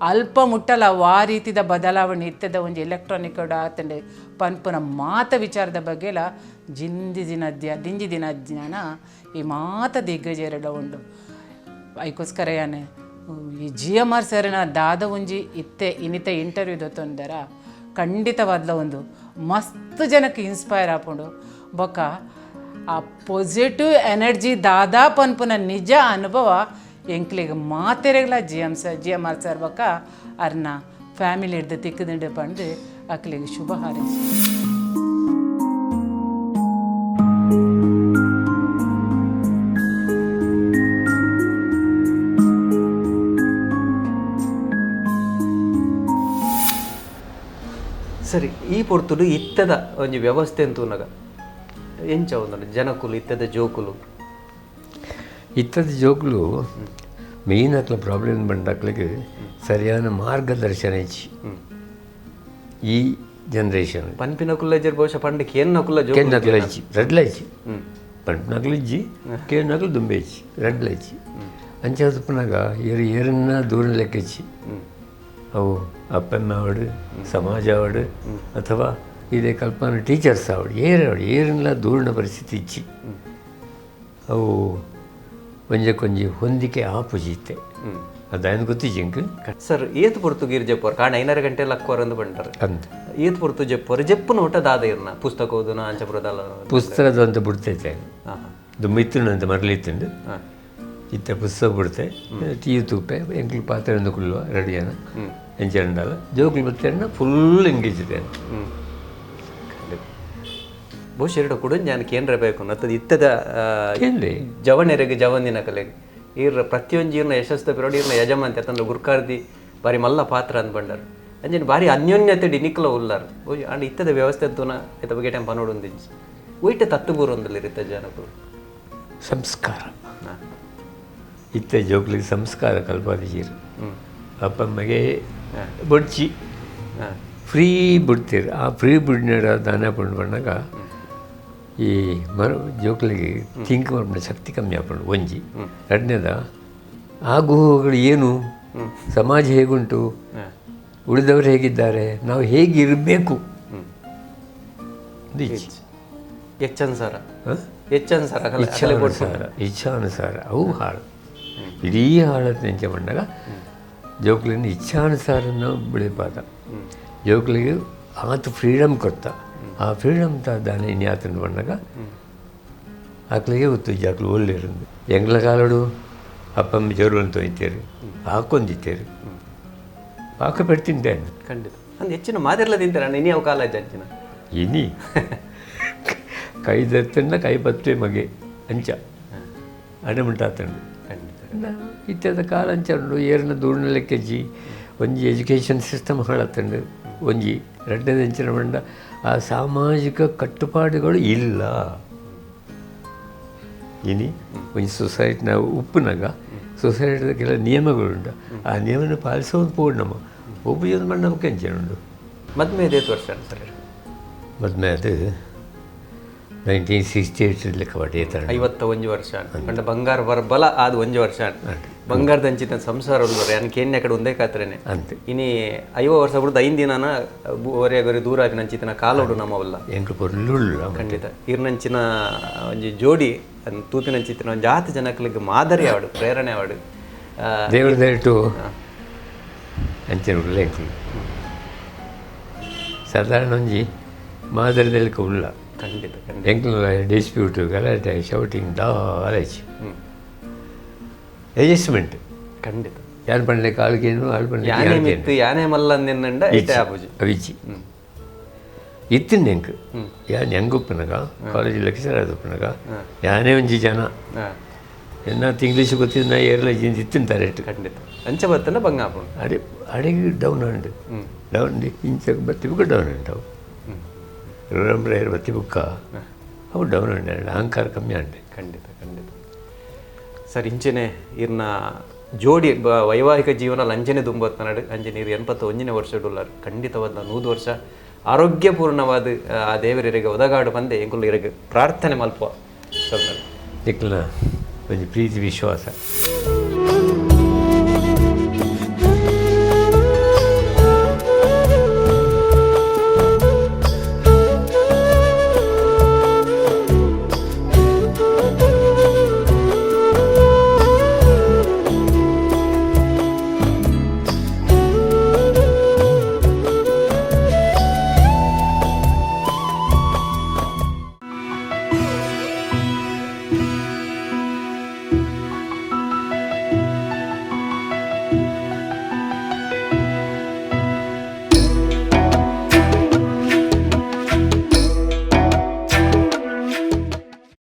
ಅಲ್ಪ ಮುಟ್ಟಲ ವಾ ರೀತಿದ ಬದಲಾವಣೆ ಇತ್ತದ ಒಂಜಿ ಎಲೆಕ್ಟ್ರಾನಿಕ್ ಆತಂಡೆ ಪನ್ಪುನ ಮಾತ ವಿಚಾರದ ಬಗ್ಗೆಲ ಜಿಂದಿ ದಿನ ದಿಂಜಿ ದಿನ ಜ್ಞಾನ ಈ ಮಾತ ದಿಗ್ಗಜರಡ ಉಂಡು. ಐಕೋಸ್ಕರ ಯಾನೆ ಈ G M R ಸರ್ನ ದಾದ ಒಂಜಿ ಇತ್ತೆ ಇನ್ನಿತ ಇಂಟರ್ವ್ಯೂ ದೊತ್ತೊಂದರ ಖಂಡಿತವಾದ್ಲ ಒಂದು ಮಸ್ತ್ ಜನಕ್ಕೆ ಇನ್ಸ್ಪೈರ್ ಆಪುಂಡು. ಬೊಕ್ಕ ಆ ಪಾಸಿಟಿವ್ ಎನರ್ಜಿ ದಾದಾ ಪನ್ಪುನ ನಿಜ ಅನುಭವ ಎಂಕ್ಲೆಗ್ ಮಾತೆರೆಗ್ಲ G M sir G M R sir ಬೊಕ್ಕ ಅರ್ನ ಫ್ಯಾಮಿಲಿ ಹಿಡ್ದು ತಿಕ್ಕದಿಂಡು ಪಂಡು ಅಕ್ಲೆಗ್ ಶುಭ ಹಾರೈಸಿ. ಸರಿ, ಈ ಪೊರ್ತುಡು ಇತ್ತದ ಒಂಜಿ ವ್ಯವಸ್ಥೆ ಅಂತೂನಗ ಎಂಚ ಒಂದುಂಡು ಜನಕುಲು ಇತ್ತದ ಜೋಕುಲು ಇತ್ತದ ಜೋಕುಲು ಮೇನ್ ಅಕ್ಲ ಪ್ರಾಬ್ಲಮ್ ಬಂದಾಕ್ಲಿಗೆ ಸರಿಯಾದ ಮಾರ್ಗದರ್ಶನ ಇಚ್ಚಿ ಈ ಜನರೇಷನ್ ಪನ್ಪಿನಕುಲ್ಲ ಜರ್ ಬಹುಶಃ ಪಂಡ ಕೇನ್ನಕುಲ್ಲ ಜೋಕುಲು ಕೇನ್ನಕುಲ ಇಚ್ಚಿ ರಡ್ಲ ಇಚ್ಚಿ ಪಂಪಿನಕುಲು ಇಜ್ಜಿ ಕೇನ್ನಕುಲು ದುಂಬೆ ಇಚ್ಚಿ ರಡ್ಲ ಇಚ್ಚಿ ಅಂಚ ತುಪ್ಪನಾಗ ಏರು ಏರನ್ನ ದೂರ ಲೆಕ್ಕ ಇಚ್ಚಿ ಅವು ಅಪ್ಪಮ್ಮ ಆವಡು ಸಮಾಜ ಆವಡು ಅಥವಾ ಇದೇ ಕಲ್ಪನೆ ಟೀಚರ್ಸ್ ಆವಡು ಏರು ಏರನ್ಲ ದೂರಿನ ಪರಿಸ್ಥಿತಿ ಇಚ್ಚಿ ಅವು ಒಂಜಕ್ಕೊಂಜಿ ಹೊಂದಿಕೆ ಆಪುಜಿತ್ತೆ ಅದಾಯನ ಗೊತ್ತಿಜ್ಜಿಂಕ್ ಸರ್ ಏತ್ ಪೊರ್ತು ಗೀರ್ ಜಪ್ಪೋರ್ ಕಾಣ 5 ಗಂಟೆ ಲಕ್ಕೋರ್ ಅಂದು ಬಂಟಾರ ಅಂದ್ ಏತ್ ಪೊರ್ತು ಜಪ್ಪೋರ್ ಜಪ್ಪು ನೋಟ ದಾದ ಇರ್ನ ಪುಸ್ತಕ ಓದುನ ಅಂಚಪುರದಲ್ಲ ಪುಸ್ತಕದ ಅಂತ ಬಿಡ್ತೈತೆ ದುಂಬ ಅಂತ ಮರಲಿತ್ತುಂಡು ಇತ್ತ ಪುಸ್ತಕ ಬಿಡ್ತೆ ಟೀ ತೂಪೆ ಎಂಕ್ಲು ಪಾತ್ರೆ ಒಂದು ಕುಳ್ಳುವ ರೆಡಿ ಜನ ಎಂಚರಂಡಲ್ಲ ಜೋಕುಲು ಬತ್ತೇನ ಫುಲ್ ಎಂಗೇಜ್ ಇದೆ. ಬಹುಶಃ ಎರಡು ಕೂಡ ನಾನು ಕೇಂದ್ರ ಬೇಕು ನತ್ತದ ಇತ್ತದ ಜವನೆರೆಗೆ ಜವನಿನ ಕಲೆಗೆ ಈರ ಪ್ರತಿಯೊಂದು ಈರ್ನ ಯಶಸ್ಸ ಪಿರೋಡು ಈರ್ನ ಯಜಮಾನ್ ತಂದು ಗುರ್ಕಾರ್ದಿ ಬಾರಿ ಮಲ್ಲ ಪಾತ್ರ ಅಂದ್ ಬಂಡರು ಅಂಜಿನ ಬಾರಿ ಅನ್ಯೋನ್ಯತೆ ನಿಕ್ಲ ಉಲ್ಲಾರ್ ಅಂಡ್ ಇತ್ತದ ವ್ಯವಸ್ಥೆ ಅಂತೂನ ಇತ್ತ ಬಗ್ಗೆ ಟೈಮ್ ಪನೋಡು ಒಂದಿಂಚಿ ಒಯ್ಟ ತತ್ತು ಬೂರೊಂದಲ್ಲಿ ಇತ್ತ ಜನಕುಲು ಸಂಸ್ಕಾರ ಇತ್ತ ಜೋಕ್ಲಿಗೆ ಸಂಸ್ಕಾರ ಕಲ್ಪಾದಿಜೀರು ಅಪ್ಪಮ್ಮಗೆ ಬಡ್ಚಿ ಫ್ರೀ ಬಿಡ್ತೀರಿ. ಆ ಫ್ರೀ ಬಿಡ್ನಾಡ ದಾನ ಪಂಡು ಬಂದಾಗ ಈ ಮರ ಜೋಕ್ಲಿಗೆ ಥಿಂಕ್ ಮಾಡ್ಬಿಡ ಶಕ್ತಿ ಕಮ್ಮಿ ಆಪುಂಡು ಒಂಜಿ. ಎರಡನೇದ ಆಗುಹೋಗುಗಳು ಏನು, ಸಮಾಜ ಹೇಗುಂಟು, ಉಳಿದವರು ಹೇಗಿದ್ದಾರೆ, ನಾವು ಹೇಗಿರಬೇಕು. ಹೆಚ್ಚನ್ಸಾರ ಹೆಚ್ಚನ್ಸಾರ ಇಚ್ಛಾನುಸಾರ ಇಚ್ಛಾನುಸಾರ ಅವು ಹಾಳು ಇಡೀ ಹಾಳತ್ತು ನೆಂಚ ಬಂದಾಗ ಜೋಕ್ಲಿನ ಇಚ್ಛಾನುಸಾರನ ಬೆಳೆಪಾದ ಜೋಕ್ಲಿಗೆ ಆತ ಫ್ರೀಡಮ್ ಕೊಡ್ತ ಆ ಫ್ರೀಡಮ್ ದಾನೆ ಇನ್ಯಾತನ ಬಂದಾಗ ಅಕ್ಲಿಗೆ ಗೊತ್ತುಜ್ಜಿ ಅಕ್ಲು ಒಲ್ಲೆರಂದು. ಎಂಗ್ಲ ಕಾಲಡು ಅಪ್ಪಮ್ಮ ಜೋರು ತೊಯ್ತೇರು, ಹಾಕೊಂದಿತ್ತೇರು, ಪಾಕ ಪೆಡ್ತಿಂಟೆ. ಖಂಡಿತ. ಅಂದ್ ಹೆಚ್ಚಿನ ಮಾದಿರ್ಲ ತಿಂತಾರೆ ಅಣ್ಣ, ಇನಿ ಅವು ಕಾಲ ಅಂಚಿನ. ಇನಿ ಕೈ ದತ್ತಂಡ ಕೈ ಪತ್ತುವೆ ಮಗೆ ಅಂಚ ಅಡಮುಂಟಾತಂಡು. ಖಂಡಿತ. ಇತ್ಯದ ಕಾಲ ಅಂಚ ಉಂಡು. ಏರ್ನ ದೂರ್ನ ಲೆಕ್ಕೆಜ್ಜಿ ಒಂಜಿ ಎಜುಕೇಷನ್ ಸಿಸ್ಟಮ್ ಹಾಳತ್ತಂಡು. ಒಂಜಿ ರಡ್ಡದ ಅಂಚಿನ ಬಂಡ ಆ ಸಾಮಾಜಿಕ ಕಟ್ಟುಪಾಡುಗಳು ಇಲ್ಲ. ಇನಿ ಒಂಜಿ ಸೊಸೈಟಿ ನಾವು ಉಪ್ಪುನಾಗ ಸೊಸೈಟಿದ ಕೆಲ ನಿಯಮಗಳುಂಡು. ಆ ನಿಯಮನ ಪಾಲಿಸೋದು ಪೋಡು ನಮ್ಮ ಒಬ್ಬ ಮಣ್ಣ ನಮಕ್ ಅಂಚನೆ ಉಂಡು. ಮದ್ಮೆ ಏತ್ ವರ್ಷ ಸರ್? ಮದ್ಮೆ ಅದು 1968 ಲೆಕ್ಕ ಪಾಡಿ. 51 ವರ್ಷ ಪಂಡ ಬಂಗಾರ ಬಲ ಆದ್ ಒಂಜಿ ವರ್ಷ ಬಂಗಾರದಂಚಿನ ಸಂಸಾರ ಉಳ್ಳೋರು ಯಾನ್ ಕೇನ್ಯ ಕಡೆ ಒಂದೇ ಕಾತ್ರೇನೆ. ಅಂತೆ. ಇನಿ 50 ವರ್ಷ ಬಿಡ್ದು 5 ದಿನನ ಒರೆಯ ಗೊರೆ ದೂರ ಆಪಿನಂಚಿತ್ತಿನ ಕಾಲೋಡು ನಮ್ಮವಲ್ಲ. ಎಂಕ್ ಪೊರ್ಲುಳ್ಳ. ಖಂಡಿತ. ಇರ್ನಂಚಿನ ಒಂಜಿ ಜೋಡಿ ತೂಪಿನಂಚಿತ್ತಿನ ಒಂಜಿ ಆತ್ ಜನಕ್ಲೆಗ್ ಮಾದರಿ ಆವಡು, ಪ್ರೇರಣೆ ಆವಡು. ದೇವರ ದಯಟು ಅಂಚಿನ ಉಳ್ಳ ಎಂಕುಲು ಸಾಧಾರಣ ಒಂಜಿ ಮಾದರಿದಲ್ಲಿ ಉಳ್ಳ. ಖಂಡಿತ ಖಂಡಿತ. ಎಂಕುಲು ಡಿಸ್ಪ್ಯೂಟ್, ಗಲಾಟೆ, ಶೌಟಿಂಗ್ ದಾಲಚಿ ಅಡ್ಜಸ್ಟ್ಮೆಂಟ್. ಖಂಡಿತ. ಯಾನ್ ಪಂಡ್ಲೆ ಕಾಲ್ಗೇನು ಆಳ್ ಪಂಡ್ಲೆ ಯಾನೆ ಮಿತ್ತು ಯಾನೆ ಮಲ್ಲಂದೆನ್ನಂಡ ಇತ್ತೆ ಆಪುಜಿ. ಅವಿಚಿ ಇತ್ತಿನ ಎಂಕ್ ಯಾನ್ ಹೆಂಗ್ ಉಪ್ಪುನಗ, ಕಾಲೇಜ್ ಲೆಕ್ಚರ್ ಆದ್ ಉಪ್ಪುನಗ ಯಾನೇ ಒಂಜಿ ಜನ ಎನ್ನಾತ್ ಇಂಗ್ಲೀಷ್ ಗೊತ್ತಿದ್ದ ಏರ್ಲ ಇತ್ತಿನ ತರೇಟ್. ಖಂಡಿತ. ಅಂಚ ಬತ್ತನ ಬಂಗ ಆಪುಂಡು. ಅಡೆ ಅಡೆಗೆ ಡೌನ್ ಅಂಡ್ ಡೌನ್ ಇಂಚ ಬತ್ತಿ ಬುಕ್ಕ ಡೌನ್ ಅಂಟವು ರಂಬ್ರ ಬತ್ತಿ ಬುಕ್ಕ ಅವು ಡೌನ್ ಅಂಡ್ ಅಹಂಕಾರ ಕಮ್ಮಿ ಅಂಡೆ. ಖಂಡಿತ ಖಂಡಿತ ಸರ್. ಇಂಚೆನೆ ಇರ್ನ ಜೋಡಿ ವೈವಾಹಿಕ ಜೀವನ ಅಂಚನೆ ದುಂಬತ್ತನಾಡು. ಅಂಚನೆ ಇರು 81ನೇ ವರ್ಷ ಉಳ್ಳಾರು. ಖಂಡಿತವಾದ 100 ವರ್ಷ ಆರೋಗ್ಯಪೂರ್ಣವಾದ ಆ ದೇವರಿಗೆ ಒದಗಾಡು ಬಂದೆ ಎಂಕುಲು ಇರಗ್ ಪ್ರಾರ್ಥನೆ ಮಲ್ಪ. ನಿಕ್ಲನ ಒಂಜಿ ಪ್ರೀತಿ ವಿಶ್ವಾಸ.